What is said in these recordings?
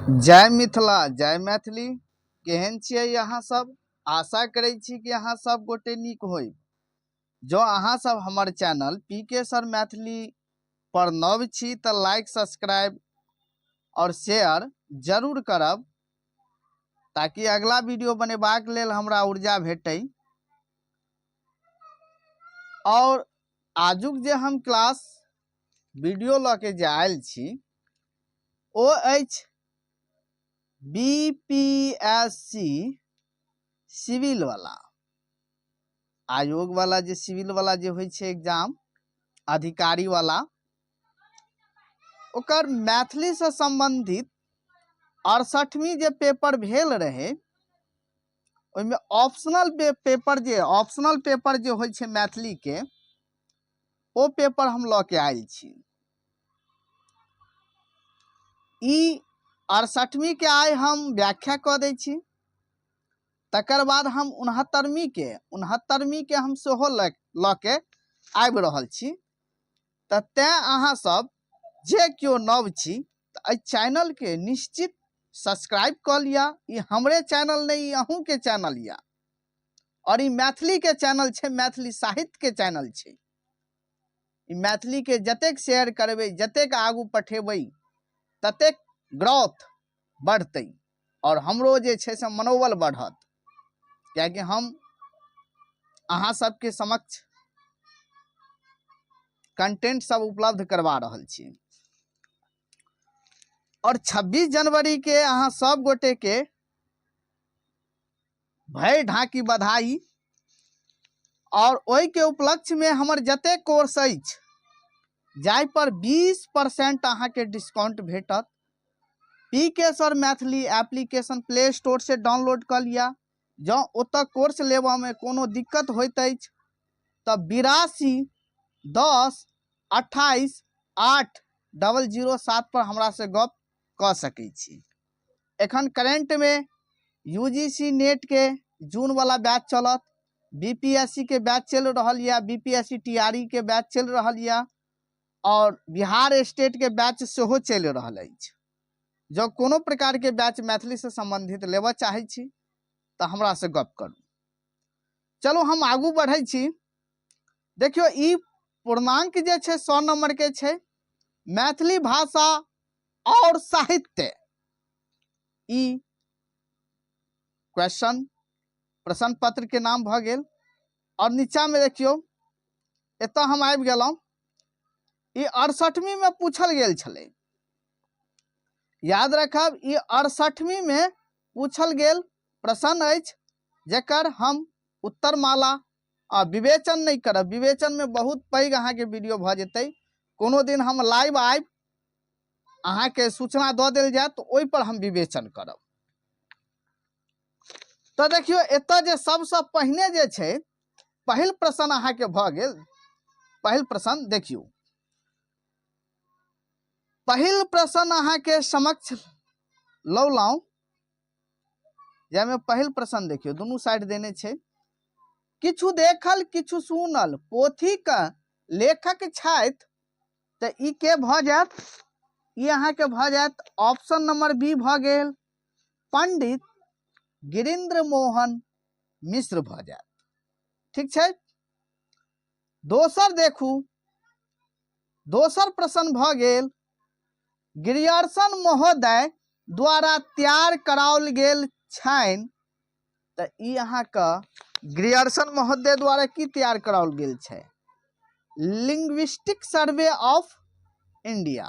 जय मिथिला जय मैथिली। केहन छियै अहाँ सब? आशा करै छी कि अहाँ सब गोटे नीक होइब। जँ अहाँ सब हमर चैनल पी के सर मैथिली पर नव छी तऽ लाइक, सब्सक्राइब और शेयर जरूर करब, ताकि अगला वीडियो बनेबाक लेल हमरा ऊर्जा भेटै। और आजुक जे हम क्लास वीडियो लऽ के जे आयल छी ओ अछि बी पी एस सी सिविल वाला आयोग वाला, जे सिविल वाला जे होइ छै एग्जाम अधिकारी वाला, ओकर मैथिली से संबंधित 68वीं जे पेपर भेल रहे ओहिमे ऑप्शनल पेपर जे ऑप्शनल पेपर जे होइ छै मैथिली के, ओ पेपर हम लऽ के आयल छी। ई 68वीं के आइ हम व्याख्या कऽ दै छी, तकर बाद हम 69वीं के हम सेहो लऽ के आबि रहल छी। तऽ तैँ अहाँ सब जे केओ नव छी तऽ एहि चैनलके निश्चित सब्सक्राइब कऽ लिअ। ई हमरे चैनल नहि, ई अहूँके चैनल यऽ और ई मैथिलीके चैनल छै, मैथिली साहित्यके चैनल छै। ई मैथिलीके जतेक शेयर करबै, जतेक आगू पठेबै, ततेक ग्रोथ बढ़तै और हमरो जे छै से मनोबल बढ़त, कियाकि हम अहाँ सबके समक्ष कंटेंट सब उपलब्ध करवा रहल छी। और 26 जनवरी के अहाँ सब गोटे के भरि ढाकी बधाई। और ओहि के उपलक्ष्य में हमर जते कोर्स अछि जाहि पर 20% अहाँके डिस्काउंट भेटत। P K sir Maithili application play store से डाउनलोड कऽ लिअ। जँ ओतऽ कोर्स लेबऽमे कोनो दिक्कत होइत अछि तऽ 82 10 28 8 00 7 पर हमरासँ गप कऽ सकै छी। एखन करेंटमे यू जी सी नेटके जून वाला बैच चलत, बी पी एस सी के बैच चलि रहल यऽ, B P S C T R E के बैच चलि रहल यऽ और बिहार स्टेट के बैच सेहो चलि रहल अछि। जँ कोनो प्रकारके बैच मैथिलीसँ सम्बन्धित लेबऽ चाहै छी तऽ हमरासँ गप करू। चलू हम आगू बढ़ै छी। देखियौ, ई पूर्णांक जे छै 100 नंबर के छै, मैथिली भाषा और साहित्य। ई क्वेश्चन प्रश्न पत्र के नाम भऽ गेल। और नीचा में देखियौ, एतऽ हम आबि गेलहुँ। ई 68वीं में पूछल गेल छलै, याद रखब, ई 68वीं में पूछल गेल प्रश्न अछि, जकर हम उत्तरमाला आ विवेचन नहि करब। विवेचन में बहुत पैघ अहाँके वीडियो भऽ जेतै। कोनो दिन हम लाइव आबि अहाँके सूचना दऽ देल जायत, ओहि पर हम विवेचन करब। तऽ देखियौ, एतऽ जे सबसँ पहिने जे छै पहिल प्रश्न अहाँके भऽ गेल। पहिल प्रश्न देखियौ, पहिल प्रश्न अहाँके समक्ष लौलहुँ, जाहिमे पहिल प्रश्न देखियौ, दुनू साइड देने छै। किछु देखल किछु सुनल पोथीक लेखक छथि, तऽ ई के भऽ जायत? ई अहाँके भऽ जायत ऑप्शन नंबर बी भऽ गेल, पंडित गिरीन्द्र मोहन मिश्र भऽ जायत। ठीक छै। दोसर देखू, दोसर प्रश्न भऽ गेल, ग्रियर्सन महोदय द्वारा तैयार कराओल गेल छनि, तऽ ई अहाँके ग्रियर्सन महोदय द्वारा की तैयार कराओल गेल छै? Linguistic survey of India,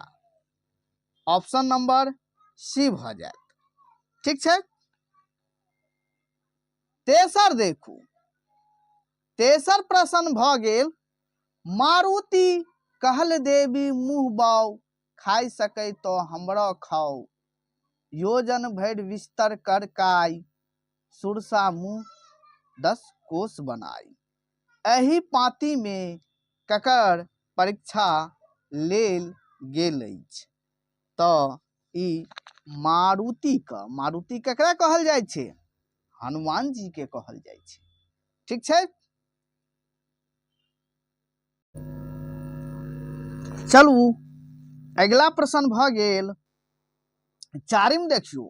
option number C भऽ जायत। ठीक छै। तेसर देखू, तेसर प्रश्न भऽ गेल, मारुति कहल देवी मुँह बाउ, खाइ सकै तो हमरो खाउ, योजन भरि विस्तर कर काय, सुरसा मुँह 10 कोस बनाई। एहि पाँतिमे ककर परीक्षा लेल गेल अछि? तऽ ई मारुतिके, मारुति ककरा कहल जाइ छै? हनुमान जी के कहल जाइ छै। ठीक छै। चलू अगिला प्रश्न भऽ गेल। चारिम देखियौ,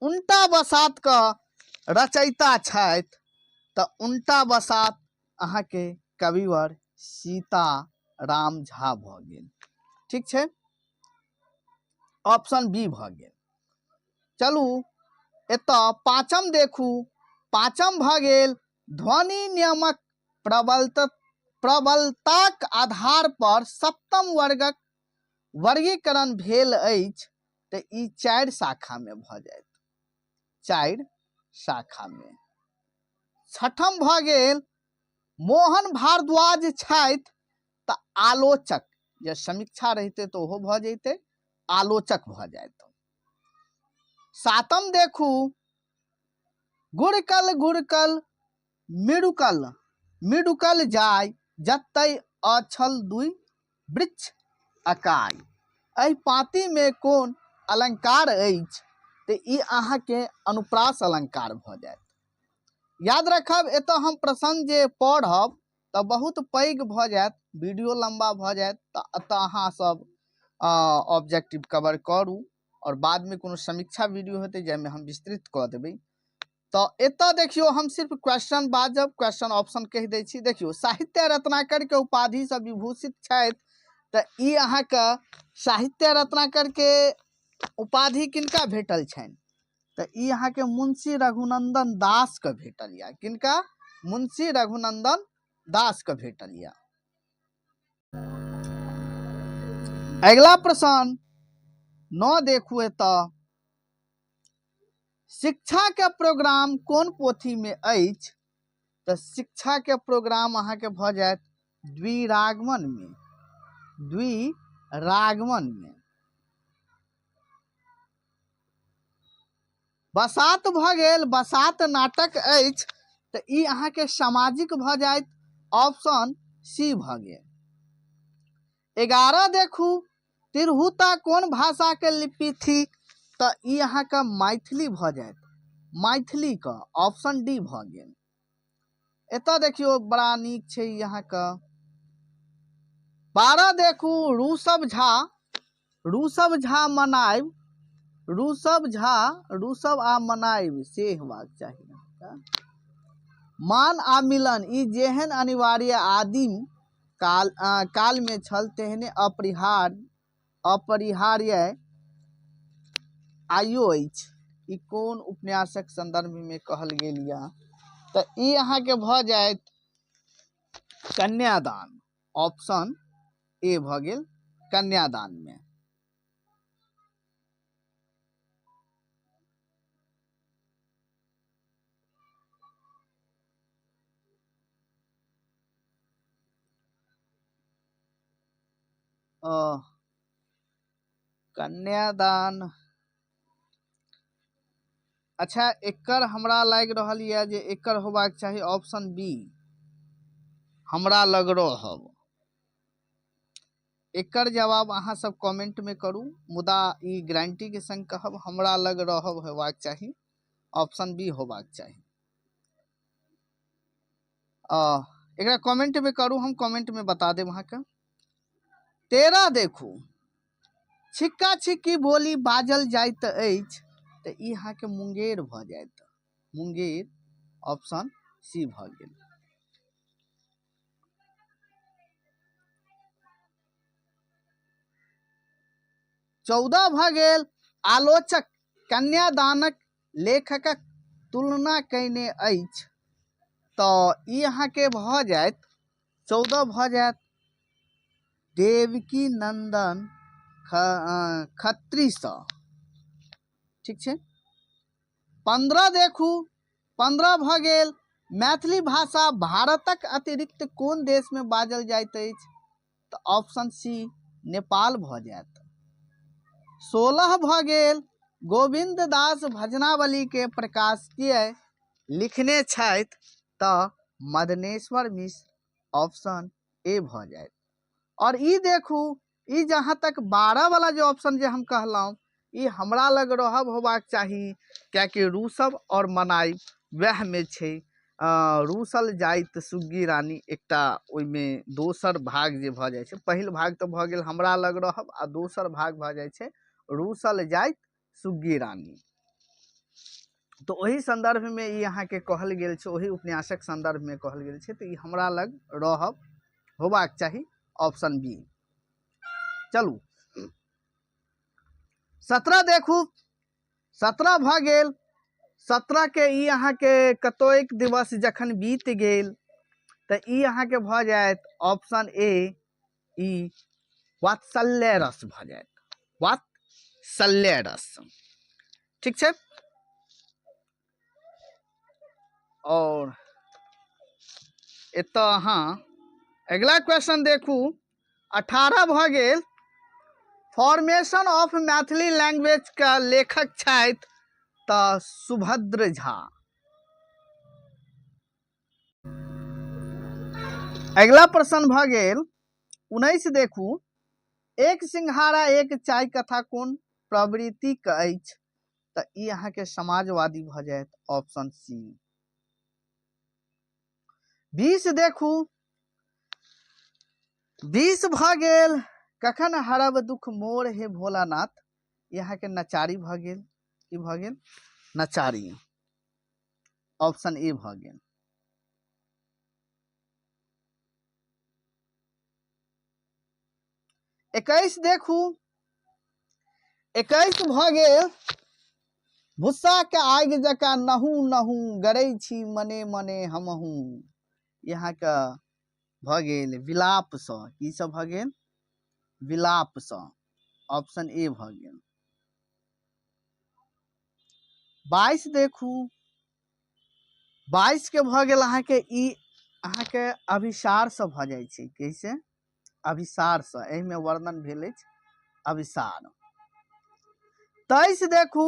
उनटा बसात के रचयिता छथि, तऽ उनटा बसात अहाँके कविवर सीता राम झा भऽ गेल। ठीक छै, ऑप्शन बी भऽ गेल। चलू एतऽ पाँचम देखू। पाँचम भऽ गेल ध्वनि नियमक प्रबलताक आधार पर सप्तम वर्गक वर्गीकरण भेल अछि, तऽ ई 4 शाखामे भऽ जायत, 4 शाखामे। छठम भऽ गेल मोहन भारद्वाज छथि, तऽ आलोचक, जे समीक्षा रहितै तऽ ओहो भऽ जैतै, आलोचक भऽ जायत। सातम देखू, गुड़कल गुड़कल मिडुकल मिडुकल जाय जतय अछल दुइ वृक्ष अकाय, एहि पाँतिमे कोन अलंकार अछि? तऽ ई अहाँके अनुप्रास अलंकार भऽ जायत। याद रखब, एतऽ हम प्रसन्न जे पढ़ब तऽ बहुत पैघ भऽ जायत, वीडियो लम्बा भऽ जायत, तऽ एतऽ अहाँ सब ऑब्जेक्टिव कवर करू और बादमे कोनो समीक्षा वीडियो हेतै जाहिमे हम विस्तृत कऽ देबै। तऽ एतऽ देखियौ, हम सिर्फ क्वेश्चन बाजब, क्वेश्चन ऑप्शन कहि दै छी। देखियौ, साहित्य रत्नाकर के उपाधिसँ विभूषित छथि, तऽ ई अहाँके साहित्य रत्नाकर के उपाधि किनका भेटल छनि? तऽ ई अहाँके मुंशी रघुनंदन दास के भेटल यऽ। किनका? मुंशी रघुनंदन दास के भेटल यऽ। अगिला प्रश्न 9 देखू, एतऽ शिक्षा के प्रोग्राम कोन पोथी में अछि? तऽ शिक्षा के प्रोग्राम अहाँके भऽ जायत द्विरागमन में, द्विरागमन में। बसात भऽ गेल, बसात नाटक अछि, तऽ ई अहाँके सामाजिक भऽ जायत, ऑप्शन सी भऽ गेल। 11 देखू, तिरहुता कोन भाषा के लिपि थिक? तऽ ई अहाँके मैथिली भऽ जायत, मैथिली के, ऑप्शन डी भऽ गेल। एतऽ देखियौ, बड़ा नीक छै ई अहाँके। 12 देखू, ऋषभ झा, ऋषभ झा मनायब, ऋषभ झा, ऋषभ आ मनायब से हेबाक चाही अहाँके। मान आ मिलन ई जेहन अनिवार्य आदिम कालमे छल तेहने अपरिहार्य आइयो अछि। ई कोन उपन्यासक संदर्भमे कहल गेल यऽ? तऽ ई अहाँके भऽ जायत कन्यादान, ऑप्शन ए भऽ गेल कन्यादानमे। कन्यादान, अच्छा एकर हमरा लागि रहल यऽ जे एकर होबाक चाही ऑप्शन बी, हमरा लग रहब। एकर जवाब अहाँ सब कमेंट में करू, मुदा ई गारंटी के संग कहब हमरा लग रहब होबाक चाही, ऑप्शन बी होबाक चाही। एकरा कमेंट में करू, हम कमेंट में बता देब अहाँके। 13 देखू, छिक्का छिक्की बोली बाजल जाइत अछि, तऽ ई अहाँके मुंगेर भऽ जायत, मुंगेर, ऑप्शन सी भऽ गेल। 14 भऽ गेल, आलोचक कन्यादानक लेखकक तुलना कयने अछि, तऽ ई अहाँके भऽ जायत 14 भऽ जायत देवकी नंदन खत्रीसँ। ठीक छै। 15 देखू, 15 भऽ गेल, मैथिली भाषा भारतक अतिरिक्त कोन देशमे बाजल जाइत अछि? तऽ ऑप्शन सी नेपाल भऽ जायत। 16 भऽ गेल, गोविन्द दास भजनावली के प्रकाशकीय लिखने छथि, तऽ मदनेश्वर मिश्र, ऑप्शन ए भऽ जायत। और ई देखू, ई जहाँ तक 12 वाला जे ऑप्शन जे हम कहलहुँ, ई हमरा लग रहब होबाक चाही, कियाकि रूसब और मनाइब वएहमे छै। रूसल जाइत सुग्गी रानी एकटा ओहिमे दोसर भाग जे भऽ जाइ छै, पहिल भाग तऽ भऽ गेल हमरा लग रहब आ दोसर भाग भऽ जाइ छै रूसल जाइत सुग्गी रानी। तऽ ओहि सन्दर्भमे ई अहाँके कहल गेल छै, ओहि उपन्यासक सन्दर्भमे कहल गेल छै, तऽ ई हमरा लग रहब होबाक चाही, ऑप्शन बी। चलू 17 देखू, 17 भऽ गेल। 17 के ई अहाँके कतोक दिवस जखन बीत गेल तऽ ई अहाँके भऽ जायत ऑप्शन ए, ई वात्सल्य रस भऽ जायत, वात्सल्य रस। ठीक छै। और एतऽ अहाँ अगिला क्वेश्चन देखू, 18 भऽ गेल। फॉर्मेशन ऑफ मैथिली लैंग्वेज के लेखक छथि तऽ सुभद्र झा। अगिला प्रश्न भऽ गेल 19 देखू, एक सिंघाड़ा एक चाय कथा कोन प्रवृत्ति के अछि? तऽ ई अहाँके समाजवादी भऽ जायत, ऑप्शन सी। 20 देखू, 20 भऽ गेल कखन हरब दुख मोर हे भोलानाथ, ई अहाँके नचारी भऽ गेल। की भऽ गेल? नचारी, ऑप्शन ए भऽ गेल। 21 देखू, 21 भऽ गेल भुस्सा के आगि जकाँ नहू नहू गरै छी मने मने हमहू, यहाँके भऽ गेल विलापसँ। की सब भऽ गेल? विलापसँ, ऑप्शन ए भऽ गेल। 22 देखू, 22 के भऽ गेल अहाँके ई अहाँके अभिसारसँ भऽ जाइ छै। कैसे? अभिसारसँ, एहिमे वर्णन भेल अछि अभिसार। 23 देखू,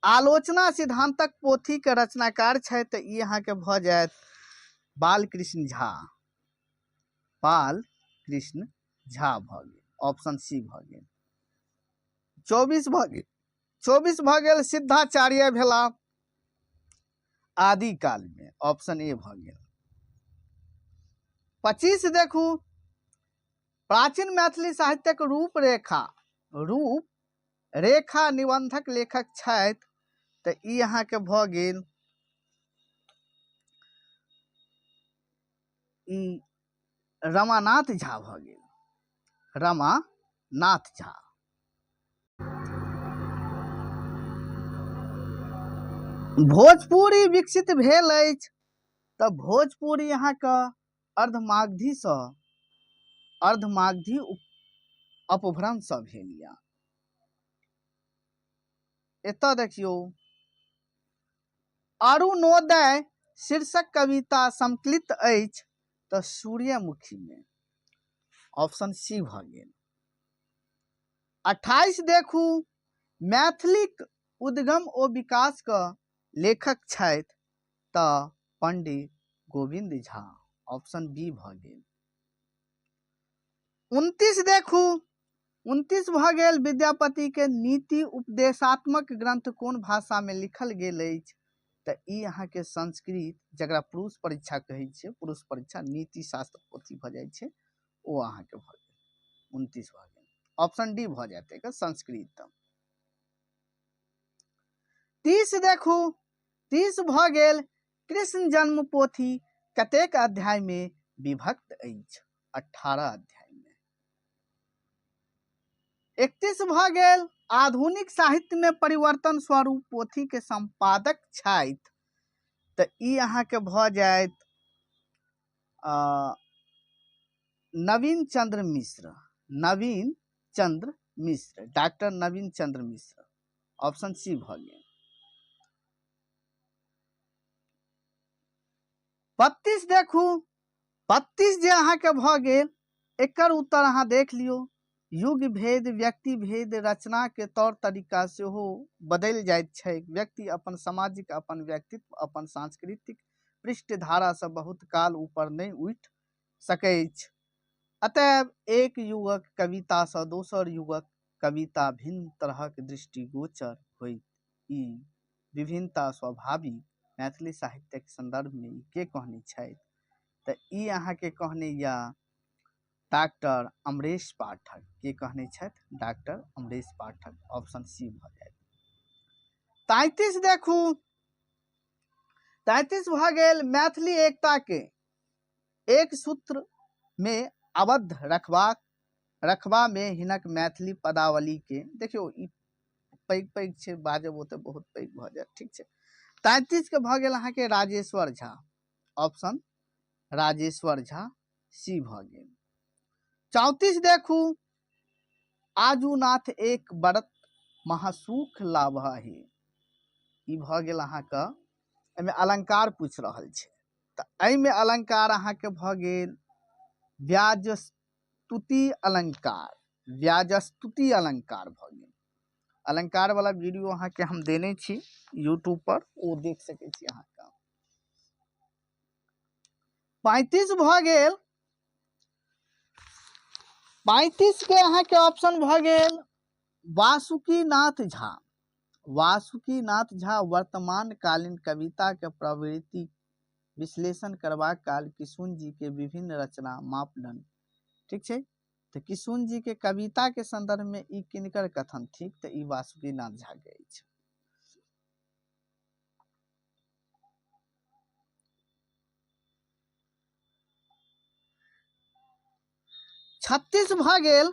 आलोचना सिद्धांतक पोथीके रचनाकार छथि तऽ ई अहाँके भऽ जायत बालकृष्ण झा, बालकृष्ण झा भऽ गेल, ऑप्शन सी भऽ गेल। 24 भऽ गेल, 24 भऽ गेल सिद्धाचार्य भेला आदि काल में, ऑप्शन ए भऽ गेल। 25 देखू, प्राचीन मैथिली साहित्यक रूपरेखा, रूप रेखा निबंधक लेखक छथि तऽ ई अहाँके भऽ गेल ई रमानाथ झा भऽ गेल, रमानाथ झा। भोजपुरी विकसित भेल अछि तऽ भोजपुरी अहाँके अर्धमागधीसँ, अर्धमागधी अपभ्रंशसँ भेल यऽ। एतऽ देखियौ, अरुणोदय शीर्षक कविता संकलित अछि तऽ सूर्यमुखीमे, ऑप्शन सी भऽ गेल। 28 देखू, मैथिलीक उद्गम ओ विकास क लेखक छथि तऽ पंडित गोविन्द झा, ऑप्शन बी भऽ गेल। 29 देखू, 29 भऽ गेल विद्यापति के नीति उपदेशात्मक ग्रंथ कोन भाषा में लिखल गेल अछि? तऽ ई अहाँके संस्कृत, जकरा पुरुष परीक्षा कहै छियै, पुरुष परीक्षा नीति शास्त्र पोथी भऽ जाइ छै, ओ अहाँके भऽ गेल 29 भऽ गेल, ऑप्शन डी भऽ जायत एकर संस्कृत। 30 देखू, 30 भऽ गेल कृष्ण जन्म पोथी कतेक अध्याय में विभक्त अछि? 18 अध्याय में। 31 भऽ गेल आधुनिक साहित्य में परिवर्तन स्वरूप पोथी के संपादक छथि तऽ ई अहाँके भऽ जायत नवीन चंद्र मिश्र, नवीन चंद्र मिश्र, डॉक्टर नवीन चंद्र मिश्र, ऑप्शन सी भऽ गेल। 32 देखू, 32 जे अहाँके भऽ गेल एकर उत्तर अहाँ देख लियौ। युग भेद, व्यक्ति भेद, रचना के तौर तरीका सेहो बदलि जाइत छैक। व्यक्ति अपन सामाजिक, अपन व्यक्तित्व, अपन सांस्कृतिक पृष्ठधारासँ बहुत काल ऊपर नहि उठि सकैछ। अतएव एक युगक कवितासँ दोसर युगक कविता भिन्न तरहक दृष्टिगोचर होइत। ई विभिन्नता स्वाभाविक। मैथिली साहित्यक सन्दर्भमे ई के कहने छथि? तऽ ई अहाँके कहने यऽ डॉक्टर अमरेश पाठक। के कहने छथि? Doctor Amresh Pathak, option C भऽ जायत। 33 देखू, 33 भऽ गेल मैथिली एकता के एक सूत्र मे आबद्ध रखबा मे हिनक मैथिली पदावली के, देखियौ ई पैघ पैघ छै, बाजब ओतऽ बहुत पैघ भऽ जायत, ठीक छै। 33 के भऽ गेल अहाँके राजेश्वर झा, ऑप्शन राजेश्वर झा सी भऽ गेल। 34 देखू, आजुनाथ एक बरत महासुख लाभ ही, ई भऽ गेल अहाँके, एहिमे अलंकार पूछि रहल छै, तऽ एहिमे अलंकार अहाँके भऽ गेल व्याजस्तुति अलंकार, व्याजस्तुति अलंकार भऽ गेल। अलंकार वाला वीडियो अहाँके हम देने छी यूट्यूब पर, ओ देख सकै छी अहाँके। 35 भऽ गेल, 35 के अहाँके ऑप्शन भऽ गेल वासुकीनाथ झा। वासुकीनाथ झा वर्तमान कालीन कविता के प्रवृत्ति विश्लेषण करबाक काल किशुन जी के विभिन्न रचना मापदंड, ठीक छै। तऽ किशुन जी के कविता के संदर्भ में ई किनकर कथन थिक? तऽ ई वासुकीनाथ झा के अछि। 36 भऽ गेल,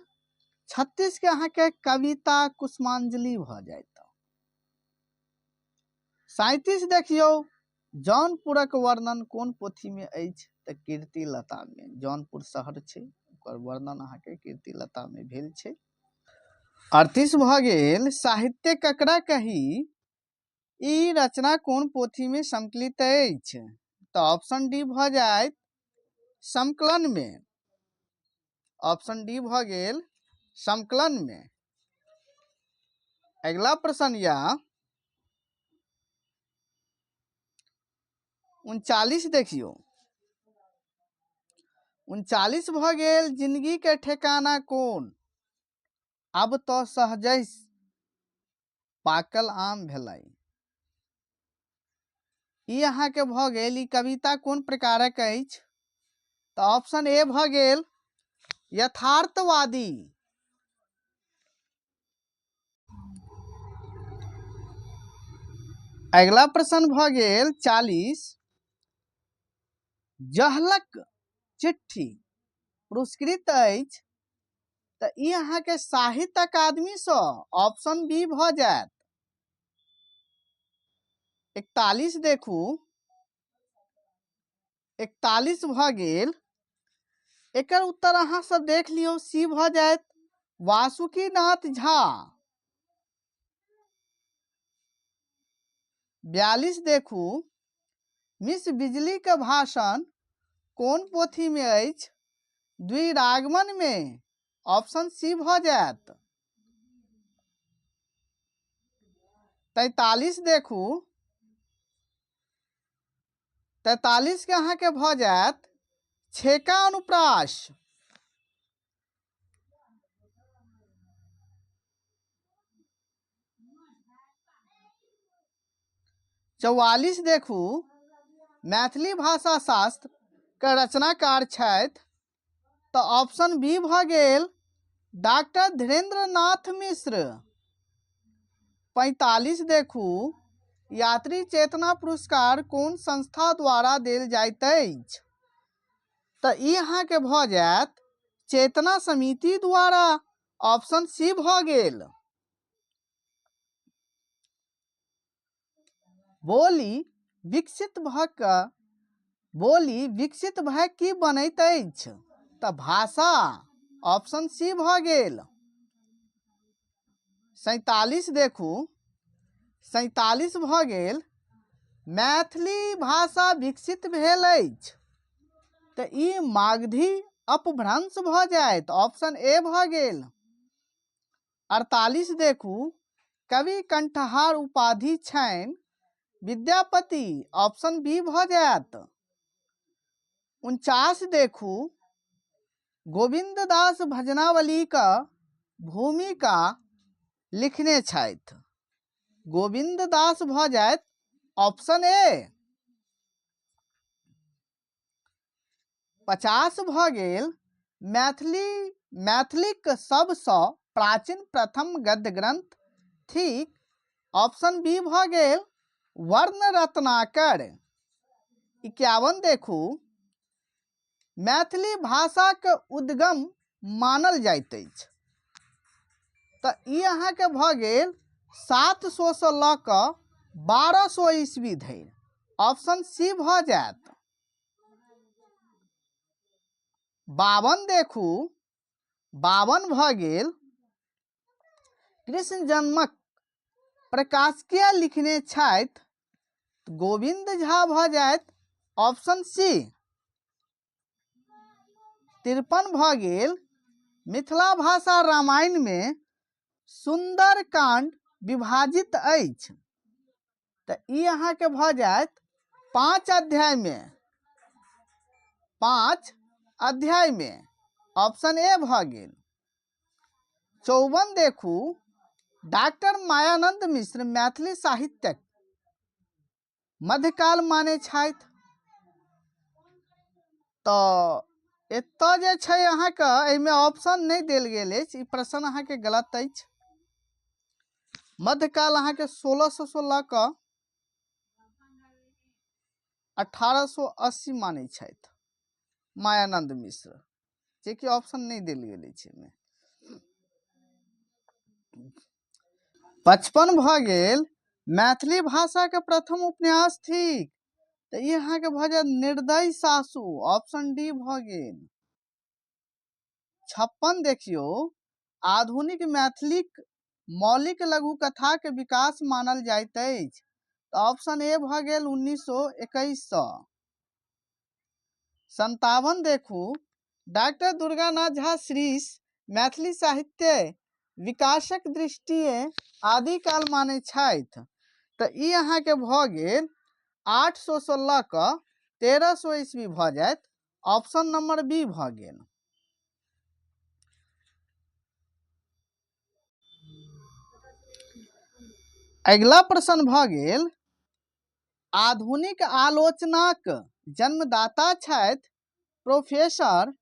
36 के अहाँके कविता कुसुमांजलि भऽ जायत। 37 देखियौ, जौनपुरक वर्णन कोन पोथी में अछि? तऽ कीर्तिलता में। जौनपुर शहर छै, ओकर वर्णन अहाँके कीर्तिलता में भेल छै। 38 भऽ गेल, साहित्य ककरा कही, ई रचना कोन पोथी में संकलित अछि? तऽ ऑप्शन डी भऽ जायत संकलन में, ऑप्शन डी भऽ गेल संकलन में। अगला प्रश्न या 39 देखियौ, 39 भऽ गेल जिंदगी के ठेकाना कोन, अब तो सहजै पाकल आम भेलै। ई अहाँके भऽ गेल, ई कविता कोन प्रकारक अछि? तऽ ऑप्शन ए भऽ गेल यथार्थवादी। अगिला प्रश्न भऽ गेल 40, जहलक चिट्ठी पुरस्कृत अछि, तऽ ई अहाँके साहित्य अकादमीसँ, ऑप्शन बी भऽ जायत। 41 देखू, 41 भऽ गेल, एकर उत्तर अहाँ सब देख लियौ, सी भऽ जायत वासुकीनाथ झा। 42 देखू, मिस बिजली के भाषण कोन पोथी में अछि? द्विरागमन में, ऑप्शन सी भऽ जायत। 43 देखू, 43 के अहाँके भऽ जायत छेका अनुप्रास। 44 देखू, मैथिली भाषा शास्त्र के रचनाकार छथि, तऽ ऑप्शन बी भऽ गेल डॉक्टर धीरेन्द्र नाथ मिश्र। 45 देखू, यात्री चेतना पुरस्कार कोन संस्था द्वारा देल जाइत अछि? तऽ ई अहाँके भऽ जायत चेतना समिति द्वारा, ऑप्शन सी भऽ गेल। बोली विकसित भऽ कऽ बोली विकसित भऽ की बनैत अछि? तऽ भाषा, ऑप्शन सी भऽ गेल। 47 देखू, 47 भऽ गेल मैथिली भाषा विकसित भेल अछि, तऽ ई मागधी अपभ्रंश भऽ जायत, ऑप्शन ए भऽ गेल। 48 देखू, कवि कंठहार उपाधि छनि विद्यापति, ऑप्शन बी भऽ जायत। 49 देखू, गोविन्द दास भजनावली क भूमिका लिखने छथि, गोविन्द दास भऽ जायत ऑप्शन ए। 50 भऽ गेल, मैथिलीक सबसँ प्राचीन प्रथम गद्य ग्रंथ थिक, ऑप्शन बी भऽ गेल वर्ण रत्नाकर। 51 देखू, मैथिली भाषाक उद्गम मानल जाइत अछि। तऽ ई अहाँके भऽ गेल 700 सँ लऽ कऽ 1200 ईस्वी धरि, ऑप्शन सी भऽ जायत। 52 देखू, 52 भऽ गेल कृष्ण जन्मक प्रकाशकीय लिखने छथि गोविन्द झा भऽ जायत, ऑप्शन सी। 53 भऽ गेल मिथिला भाषा रामायणमे सुन्दर काण्ड विभाजित अछि। तऽ ई अहाँके भऽ जायत 5 अध्यायमे, 5 अध्यायमे, ऑप्शन ए भऽ गेल। 54 देखू, डॉक्टर मायानंद मिश्र मैथिली साहित्यक मध्यकाल मानै छथि। तऽ एतऽ जे छै अहाँके एहिमे ऑप्शन नहि देल गेल अछि, ई प्रश्न अहाँके गलत अछि। मध्यकाल अहाँके 1600 लऽ कऽ 1880 मानै छथि मायानंद मिश्र, जेकि ऑप्शन नहि देल गेल अछि एहिमे। 55 भऽ गेल मैथिली भाषाके प्रथम उपन्यास थिक। तऽ ई अहाँके भऽ जायत निर्दयी सासु, ऑप्शन डी भऽ गेल। 56 देखियौ, आधुनिक मैथिलीक मौलिक लघु कथाके विकास मानल जाइत अछि। तऽ ऑप्शन ए भऽ गेल 1921 सँ। 57 देखू, डॉक्टर दुर्गानाथ झा श्रीश मैथिली साहित्य विकासक दृष्टिए आदिकाल मानै छथि। तऽ ई अहाँके भऽ गेल 800 सँ लऽ कऽ 1300 ईस्वी भऽ जायत, ऑप्शन नंबर बी भऽ गेल। अगिला प्रश्न भऽ गेल आधुनिक आलोचनाक जन्मदाता छथि प्रोफेसर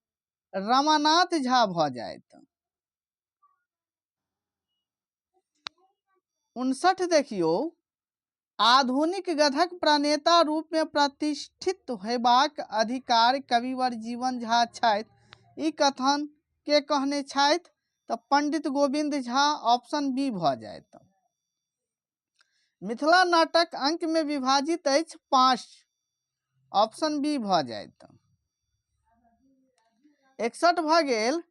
रमानाथ झा भऽ जायत। 59 देखियौ, आधुनिक गधक प्रणेता रूपमे प्रतिष्ठित होयबाक अधिकार कविवर जीवन झा छथि, ई कथन के कहने छथि? तऽ पंडित गोविन्द झा, ऑप्शन बी भऽ जायत। मिथिला नाटक अंकमे विभाजित अछि 5, ऑप्शन बी भऽ जायत। 61 भऽ गेल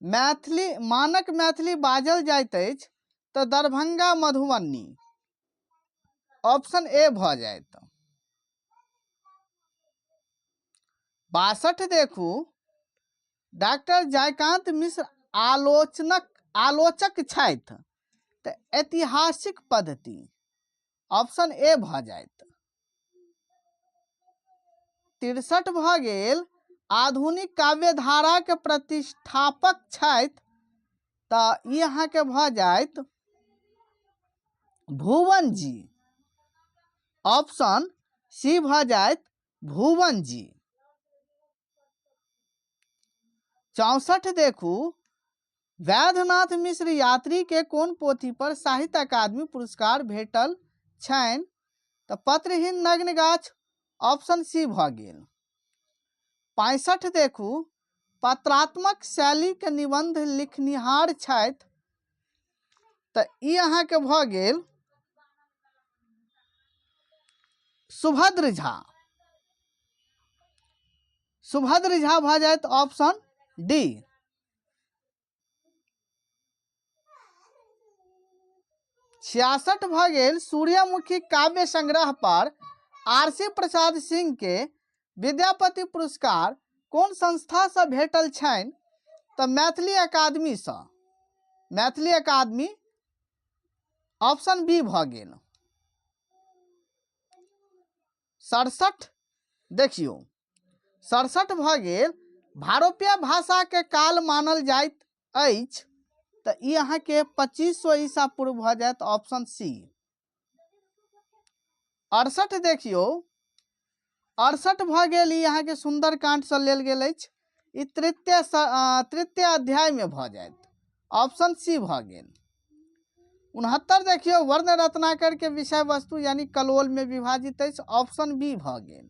मैथिली मानक मैथिली बाजल जाइत अछि। तऽ दरभंगा मधुबनी, ऑप्शन ए भऽ जायत। 62 देखू, डॉक्टर जयकांत मिश्र आलोचनक आलोचक छथि। तऽ ऐतिहासिक पद्धति, ऑप्शन ए भऽ जायत। 63 भऽ गेल आधुनिक काव्यधाराके प्रतिष्ठापक छथि। तऽ ई अहाँके भऽ जायत भुवन जी, ऑप्शन सी भऽ जायत भुवन जी। 64 देखू, वैद्यनाथ मिश्र यात्री के कोन पोथी पर साहित्य अकादमी पुरस्कार भेटल छनि? तऽ पत्रहीन नग्न गाछ, ऑप्शन सी भऽ गेल। 65 देखू, पत्रात्मक शैलीके निबंध लिखनिहार छथि। तऽ ई अहाँके भऽ गेल सुभद्र झा, सुभद्र झा भऽ जायत, ऑप्शन डी। 66 भऽ गेल सूर्यमुखी काव्य संग्रह पर आरसी प्रसाद सिंह के विद्यापति पुरस्कार कोन संस्थासँ भेटल छनि? तऽ मैथिली अकादमीसँ, मैथिली अकादमी, ऑप्शन बी भऽ गेल। 67 देखियौ, 67 भऽ गेल भारोपीय भाषाके काल मानल जाइत अछि। तऽ ई अहाँके 2500 ईसा पूर्व भऽ जायत, ऑप्शन सी। 68 देखियौ, 68 भऽ गेल ई अहाँके सुन्दरकाण्डसँ लेल गेल अछि, ई तृतीय तृतीय अध्यायमे भऽ जायत, ऑप्शन सी भऽ गेल। 69 देखियौ, वर्ण रत्नाकर के विषय वस्तु यानी कलोल में विभाजित अछि, ऑप्शन बी भऽ गेल।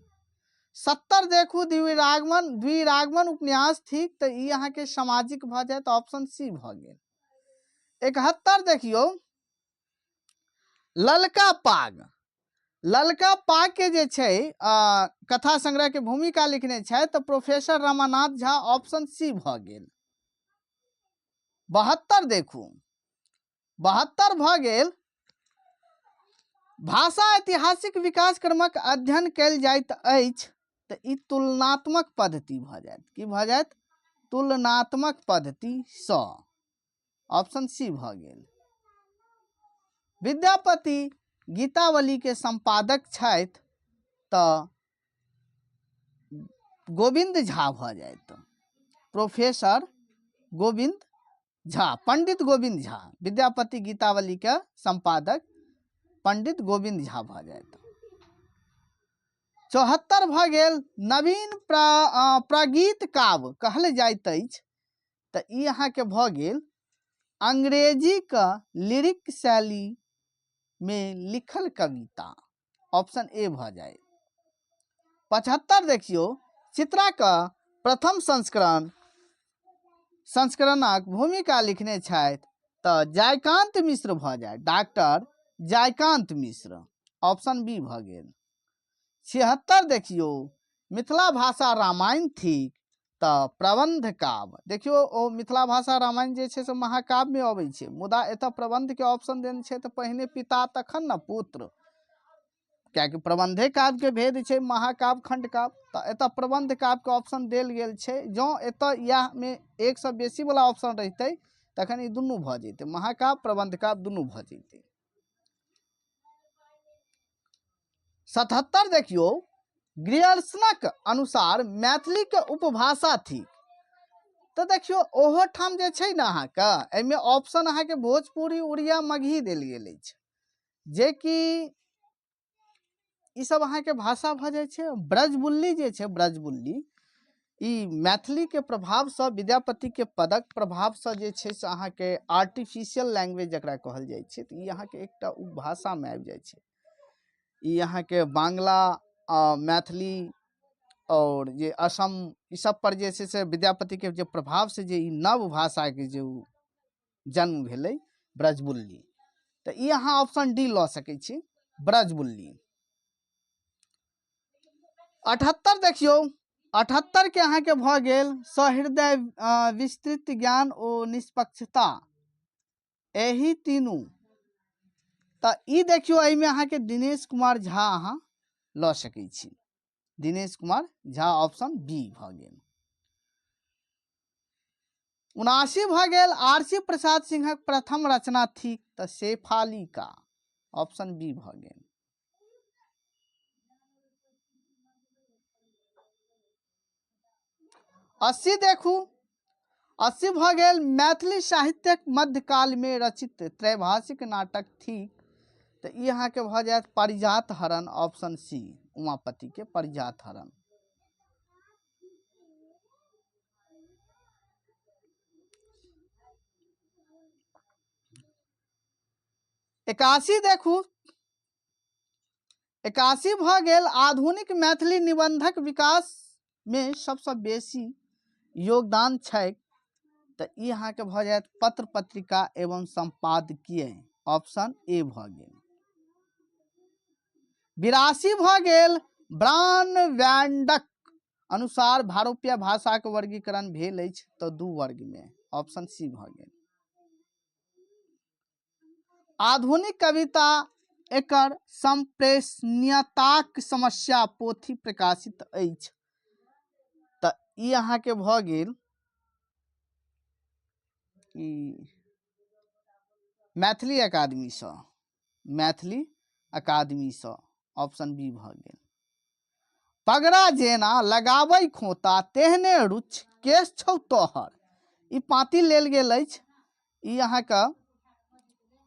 70 देखू, द्विरागमन, द्विरागमन उपन्यास थिक, तऽ ई अहाँके सामाजिक भऽ जायत, ऑप्शन सी भऽ गेल। 71 देखियौ, ललका पाग, ललका पाग के जे छै कथा संग्रह के भूमिका लिखने छथि तऽ professor Ramanath Jha, option C भऽ गेल। 72 देखू, 72 भऽ गेल, भाषा ऐतिहासिक विकास क्रमक अध्ययन कयल जाइत अछि तऽ ई तुलनात्मक पद्धति भऽ जायत। की भऽ जायत? तुलनात्मक पद्धतिसँ, ऑप्शन सी भऽ गेल। विद्यापति गीतावली के संपादक छथि तऽ गोविन्द झा भऽ जायत, प्रोफेसर गोविन्द झा, पंडित गोविन्द झा, विद्यापति गीतावली के संपादक पंडित गोविन्द झा भऽ जायत। 74 भऽ गेल, नवीन प्रगीत काव्य कहल जाइत अछि तऽ ई अहाँके भऽ गेल अंग्रेजीके लिरिक शैली मे लिखल कविता, ऑप्शन ए भऽ जाय। 75 देखियौ, चित्राक प्रथम संस्करणक भूमिका लिखने छथि तऽ जयकांत मिश्र भऽ जाय, doctor Jaykant Mishra, option B भऽ गेल। 76 देखियौ, मिथिला भाषा रामायण थिक तऽ प्रबंध काव्य। देखियौ, ओ मिथिला भाषा रामायण जे छै से महाकाव्यमे अबै छै, मुदा एतऽ प्रबंधके ऑप्शन देने छै तऽ पहिने पिता तखन ने पुत्र, कियाकि प्रबंधे काव्यके भेद छै महाकाव्य खंडकाव्य, तऽ एतऽ प्रबंध काव्यके ऑप्शन देल गेल छै। जँ एतऽ इएहमे एकसँ बेसी वला ऑप्शन रहितै तखन ई दुनू भऽ जैतै, महाकाव्य प्रबंध काव्य दुनू भऽ जैतै। 77 देखियौ, ग्रियर्सनक अनुसार मैथिलीके उपभाषा थिक तऽ देखियौ ओहो ठाम जे छै ने अहाँके एहिमे ऑप्शन अहाँके भोजपुरी, उड़िया, मगही देल गेल अछि, जेकि ई सब अहाँके भाषा भऽ जाइ छै। ब्रजबुल्ली जे छै, ब्रजबुल्ली ई मैथिलीके प्रभावसँ, विद्यापतिके पदक प्रभावसँ जे छै से अहाँके आर्टिफिशियल लैंग्वेज जकरा कहल जाइ छै, तऽ ई अहाँके एकटा उपभाषामे आबि जाइ छै। ई अहाँके बांग्ला, मैथिली आओर जे असम ई सब पर जे छै से विद्यापतिके जे प्रभावसँ जे ई नव भाषाके जे ओ जन्म भेलै ब्रजबुल्ली, तऽ ई अहाँ ऑप्शन डी लऽ सकै छी, ब्रजबुल्ली। 78 देखियौ, 78 के अहाँके भऽ गेल सहृदय, विस्तृत ज्ञान ओ निष्पक्षता, एहि तीनू, तऽ ई देखियौ एहिमे अहाँके दिनेश कुमार झा अहाँ लऽ सकै छी, दिनेश कुमार झा, ऑप्शन बी भऽ गेल। 79 भऽ गेल, आरसी प्रसाद सिंहक प्रथम रचना थिक तऽ शेफालिका, ऑप्शन बी भऽ गेल। 80 देखू, 80 भऽ गेल, मैथिली साहित्यक मध्यकालमे रचित त्रैभाषिक नाटक थिक तऽ ई अहाँके भऽ जायत पारिजात हरण, ऑप्शन सी, उमापति के पारिजात हरण। 81 देखू, 81 भऽ गेल, आधुनिक मैथिली निबंधक विकास मे सबसँ बेसी योगदान छैक तऽ ई अहाँके भऽ जायत पत्र पत्रिका एवं संपादकीय, ऑप्शन ए भऽ गेल। 82 भऽ गेल, ब्रान वैंडक अनुसार भारोपीय भाषाक वर्गीकरण भेल अछि तऽ 2 वर्गमे, ऑप्शन सी भऽ गेल। आधुनिक कविता एकर संप्रेषणीयताक समस्या पोथी प्रकाशित अछि तऽ ई अहाँके भऽ गेल ई मैथिली अकादमीसँ, मैथिली अकादमीसँ, ऑप्शन बी भऽ गेल। पगड़ा जेना लगाबै खोता तेहने रुच केश छौ तोहर, ई पाँति लेल गेल अछि। ई अहाँके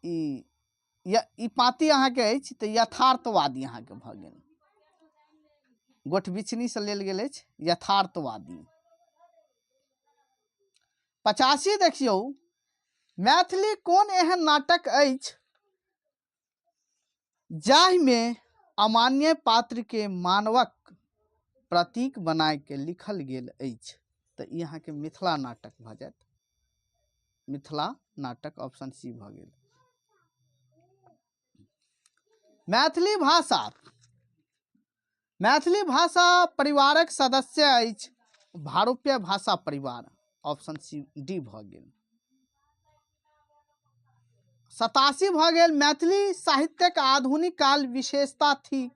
ई पाँति अहाँके अछि तऽ यथार्थवादी अहाँके भऽ गेल, गोठबिछनीसँ लेल गेल अछि यथार्थवादी। 85 देखियौ, मैथिली कोन एहन नाटक अछि जाहिमे अमान्य पात्रके मानवक प्रतीक बनायके लिखल गेल अछि, तऽ ई अहाँके मिथिला नाटक भऽ जायत। मिथिला नाटक ऑप्शन सी भऽ गेल। मैथिली भाषा, मैथिली भाषा परिवारक सदस्य अछि भारोपीय भाषा परिवार, ऑप्शन सी डी भऽ गेल। 87 भऽ गेल। मैथिली साहित्यक आधुनिक काल विशेषता थिक,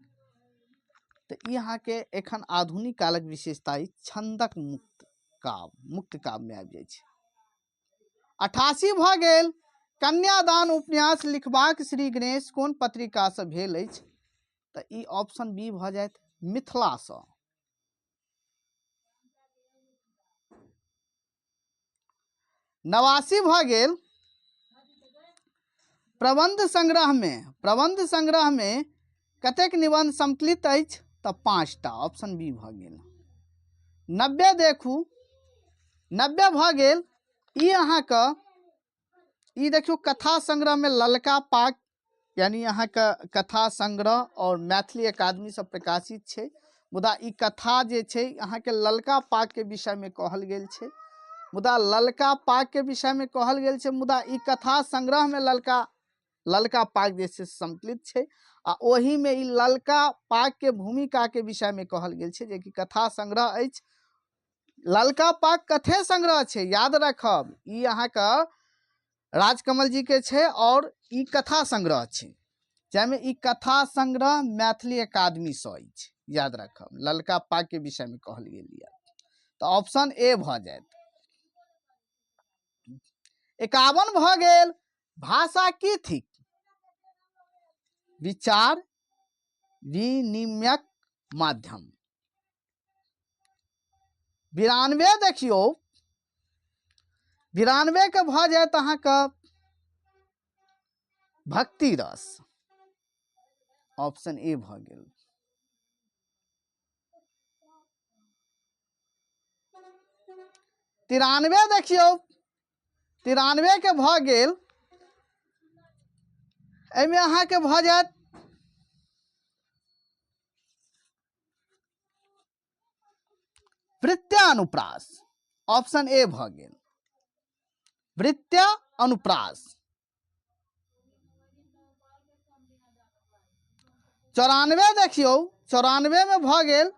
तऽ ई अहाँके एखन आधुनिक कालक विशेषता अछि छंदक मुक्त काव्य, मुक्त काव्यमे आबि जाइ छै। 88 भऽ गेल। कन्यादान उपन्यास लिखबाक श्री गणेश कोन पत्रिकासँ भेल अछि, तऽ ई ऑप्शन बी भऽ जायत, मिथिलासँ। 89 भऽ गेल। प्रबंध संग्रहमे, प्रबंध संग्रहमे कतेक निबंध संकलित अछि, तऽ 5टा, ऑप्शन बी भऽ गेल। 90 देखू, 90 भऽ गेल। ई अहाँके ई देखियौ कथा संग्रहमे ललका पाग, यानी अहाँके कथा संग्रह और मैथिली अकादमीसँ प्रकाशित छै, मुदा ई कथा जे छै अहाँके ललका पागके विषयमे कहल गेल छै, मुदा ललका पागके विषयमे कहल गेल छै, मुदा ई कथा संग्रहमे ललका ललका पाग जे छै संकलित छै आ ओहिमे ई ललका पागके भूमिकाके विषयमे कहल गेल छै, जेकि कथा संग्रह अछि। ललका पाग कथे संग्रह छै, याद राखब, ई अहाँके राजकमल जी के छै और ई कथा संग्रह छै, जाहिमे ई कथा संग्रह मैथिली अकादमीसँ अछि, याद राखब, ललका पाग के विषयमे कहल गेल यऽ, तऽ ऑप्शन ए भऽ जायत। 51 भऽ गेल। भाषा की थिक? विचार विनिमयक माध्यम। 92 देखियौ, 92 के भऽ जायत अहाँके भक्ति रस, ऑप्शन ए भऽ गेल। 93 देखियौ, 93 के भऽ गेल, एहिमे अहाँके भऽ जायत वृत्यानुप्रास, ऑप्शन ए भऽ गेल, वृत्यानुप्रास। 94 देखियौ, 94 में भऽ गेल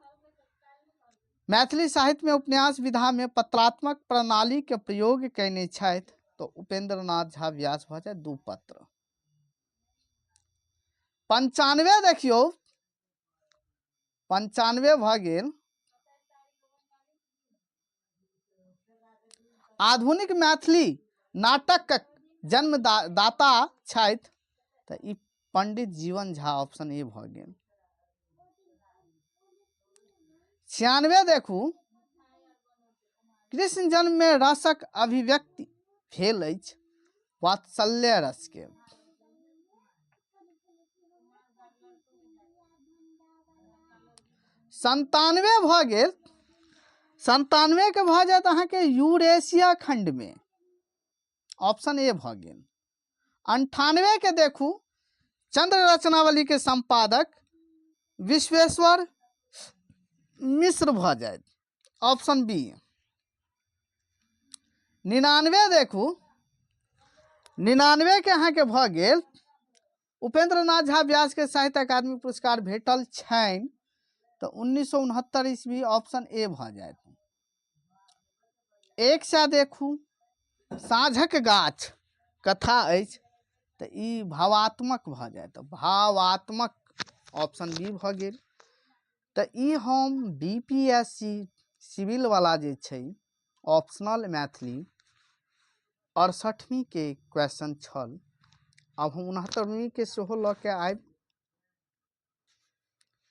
मैथिली साहित्य में उपन्यास विधा में पत्रात्मक प्रणाली के प्रयोग कयने छथि, तऽ उपेंद्र नाथ झा व्यास भऽ जायत, 2 पत्र। 95 देखियौ, 95 भऽ गेल आधुनिक मैथिली नाटकक जन्मदाता छथि, तऽ ई पंडित जीवन झा, ऑप्शन ए भऽ गेल। 96 देखू, कृष्ण जन्म में रसक अभिव्यक्ति भेल अछि वात्सल्य रस के। 97 भऽ गेल, 97 के भऽ जायत अहाँके यूरेशिया खंड में, ऑप्शन ए भऽ गेल। 98 के देखू, चंद्र रचनावली के संपादक विश्वेश्वर मिश्र भऽ जायत, ऑप्शन बी। 99 देखू, 99 के अहाँके भऽ गेल उपेंद्र नाथ झा व्यास के साहित्य अकादमी पुरस्कार भेटल छनि, तऽ 1969 ईस्वी, ऑप्शन ए भऽ जायत। 100 देखू, साँझक गाछ कथा अछि, तऽ ई भावात्मक भऽ जायत, भावात्मक, ऑप्शन बी भऽ गेल। तऽ ई हम बी पी एस सी सिविल वाला जे छै ऑप्शनल मैथिली 68वीं के क्वेश्चन छल, आब हम 69वीं के सेहो लऽ के आबि,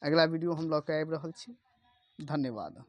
अगिला वीडियो हम लऽ के आबि रहल छी। धन्यवाद।